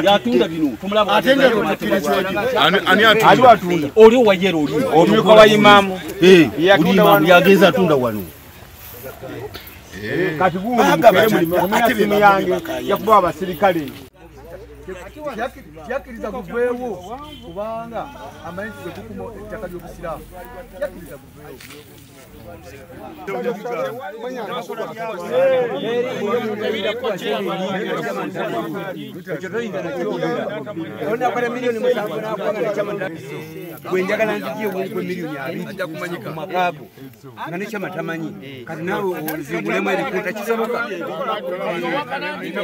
Yatunda bino tumulaba ani atunda oli wajero oli omiko wa imamu yatunda wano yageza atunda wano kati gumu yange yakuba abasirikale yakiriza kugwewo kubanga amanyi kukumo ettaka ly'obusiraamu yakiriza kugwewo gwenjagala nzigiye wunkwe miliyoni 2 mu makago nga nekyama tamanyi kati naawe ozingulemu ebikuta kisoboka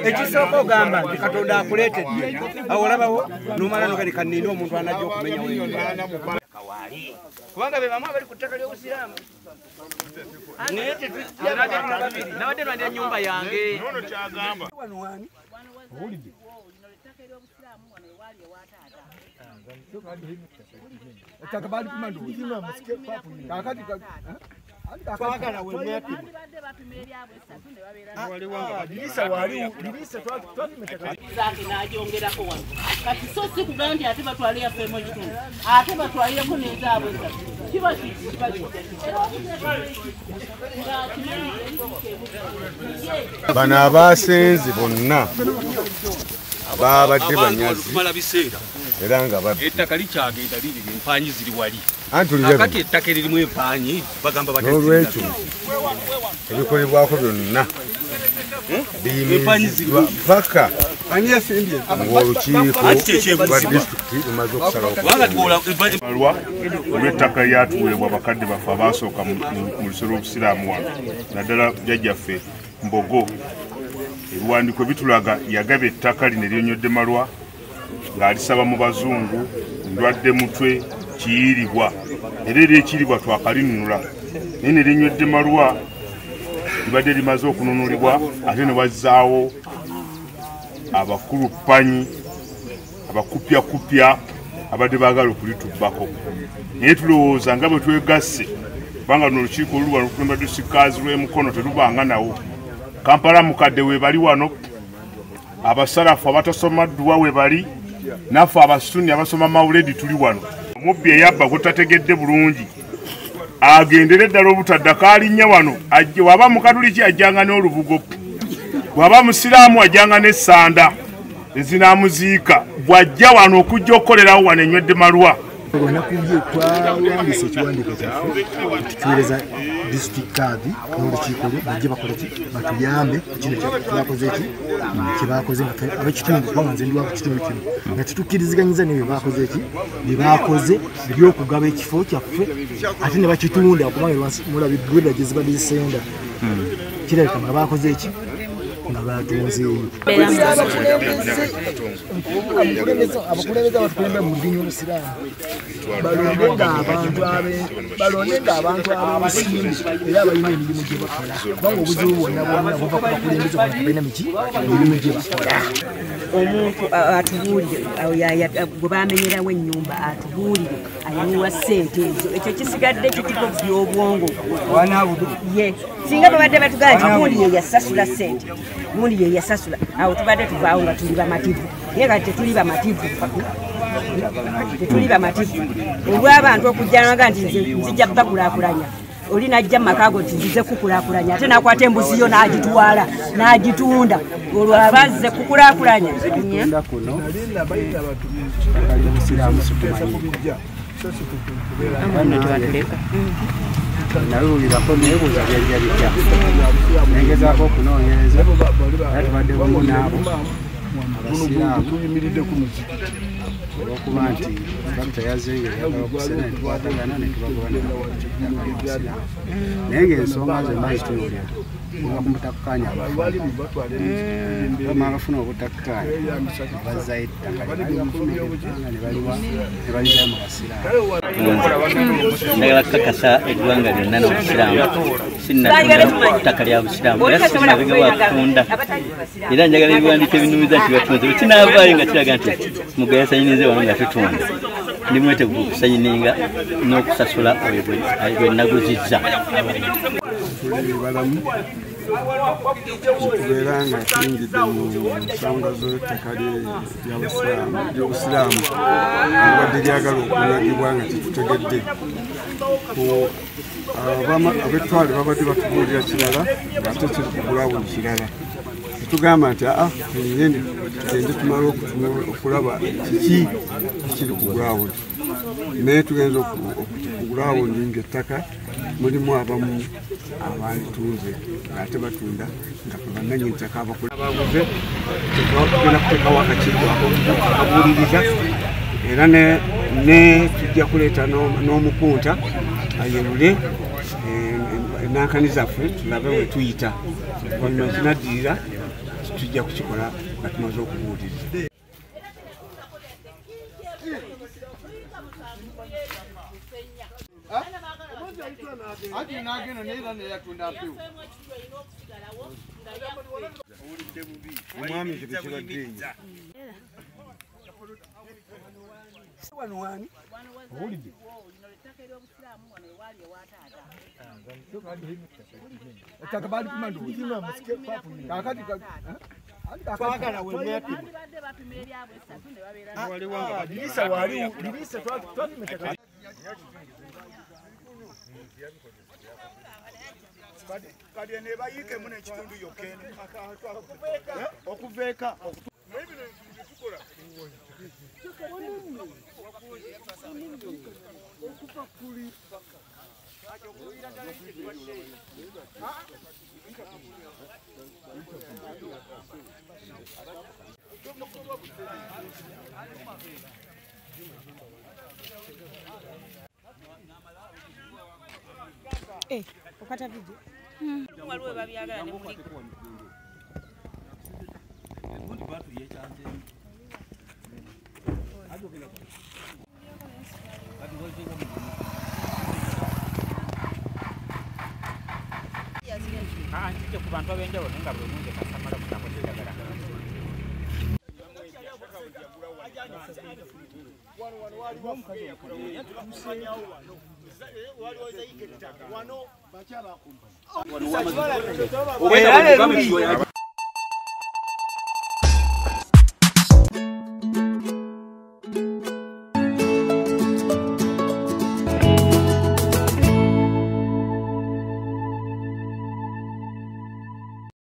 ekisooka ogamba nti Katonda akuleetedde awo olabawo nomala nogani kaninde omuntu anajja okumenyawo kawaali kubanga be bamu abali ku ttaka ly'obusiraamu nabadde lwandira nnyumba yange nono kyagamba n'agyongerako wano kati so si kugamba nti ate batwale yaffeemu ekitundu ate batwalireko n'ezaabwe esatu kiba kiba bano abasenze bonna babadde banyazi era nga babbi ettaka likyagenda liri empanyi ziri wali akati ettaka eririmu empanyi bagamba n'olwekyo ebikolebwako byonna biyimirizibwa paka ng'olukiiko lwa disitulikiti lumaze okusalawo olw'ettaka lyatuweebwa bakadde baffe abaasooka mu luso lw'obusiraamu wano naddala jjajjaffe Mbogo. Ebiwandiiko bitulaga yagaba ettaka lino eryonnyodde Malwa ng'alisaba mu bazungu ndwadde mutwe kiyiribwa era eri ekiyiribwa twakalinunula naye ne linywedde Malwa libadde limaze okununulibwa ate ne bazzaawo abakulu ppanyi abakupyakupya abadde baagala okulitubbako naye tulowooza nga bwe twegasse kubanga luno olukiiko oluba lukulembedde Sikazi lw'Emukono terubanga nawo Kampala mukadde we bali wano abasalafu abatasoma dduwa we bali naffe abasunni abasoma mawuledi tuli wano. Omubbi eyabba gwe bulungi agendere ddala obutadda kaalinnya wano ajje waba mukatuliki ajjanga n'olubugo bw'aba musiraamu ajjanga n'essanda ezinaamuziika bw'ajja wano okujja okukolerawo wano enywedde Malwa. Nakubye twawandise ekiwandiiko kyaffe tukiweereza disitulikiti kaadi n'olukiiko lwe bajje bakole ki batuyambe ku kino kyebakoze ki kyebakoze nga ab'ekitundu kubanga nze ndi wa ku kitundu kino nga tetukkiriziganyiza n'ebyo bakoze ki bye bakoze eby'okugaba ekifo kyaffe ate ne bakitunda kubanga mulaba eggwirira gye zibadde zisenda kirabika nga bakoze ki nga batunzeeyo. Abakulembeze abatukulembera mu ddiini y'Obusiraamu balonde ng'abantu ab'ensimbi era abalina emirimu gye bakola kubanga obuzibu bwonna bwonna buva ku bakulembeze kubanga tebalina miki emirimu gye bakola. Omuntu atubuulire gwe bamenyerawo ennyumba atubuulire ayiwa ssente ezo ekyo kisigadde kitiko by'obwongo ye singa babadde batugamba nti gundi ye yasasula ssente gundi ye yasasula awo tubadde tuvaawo nga tuli bamativu naye kati tetuli bamativu tetuli bamativu olw'abantu okujjanaga nti nzijja bakulaakulanya oli najja mu maka go nti nzize kukulaakulanya ate n'akwata embuzi yo n'agitwala n'agitunda olwo abazze kukulaakulanya. Kuno naluwulirako neebuuza byajja bitya nengezaako okunoonyereza era tubadde bumu n'abo abasiraamu olwokuba nti bakita yazzeeyo eyagala okusena ne tukwatagana ne tubagoba nettaka ly'obusiraamu naye ng'ensonga zonna zitunuulira kuva ku butakkaanya bamala bafuna obutakkaanya bazzayo ettaka ne balizaayo mu basiraamu. Njagala kukakasa eggwanga lyonna n'obusiraamu sinnatunda ttaka lya busiraamu era sinnabega wa kutunda era njagala ebiwandiiko ebinumiza nti batunze bwe kinaavaayo nga kiraga nti Muga yasayinize wano nga tutunda ndi mwetegufu okusayininga n'okusasula oyo gwe naguzizza. Balamu Tubeera nga tuyingidde mu nsonga z'ettaka ly'obusiraamu libadde lyagala okunyagibwa nga tetutegedde. Ab'ettwale babadde batubuulira kirala ng'ate kiri ku gulawundi kirala. Tugamba nti tugende tugende tumale okulaba kiki ekiri ku gulawundi, naye tugenza ku gulawundi ng'ettaka mulimu abamu abalitunze ng'ate batunda nga fe bannannyini ttaka abaguze. Tugenda kuteekawo akakiiko akabuuliriza era ne tujja kuleeta n'omukunta ayerule enankani zaffe tulabe we tuyita. Oluvannyuma kinaddirira tujja kukikola nga tumaze okubuuliriza. Omwami ekyo tekibadde eyo. Owulidde? Ettaka baalipima ndowooza. Kaakati twagala we mwepima. Dirisa waliwo, dirisa twapima ettaka. Kati eno ebayiikemu n'ekitundu yokka eno. Okuva eka. Okuva kuli okata video. Waliwo babyagala ne muli. Nkijje ku bantu ab'enjawulo naye nga buli omu nze kasamala kunaako kyeyagala. Wano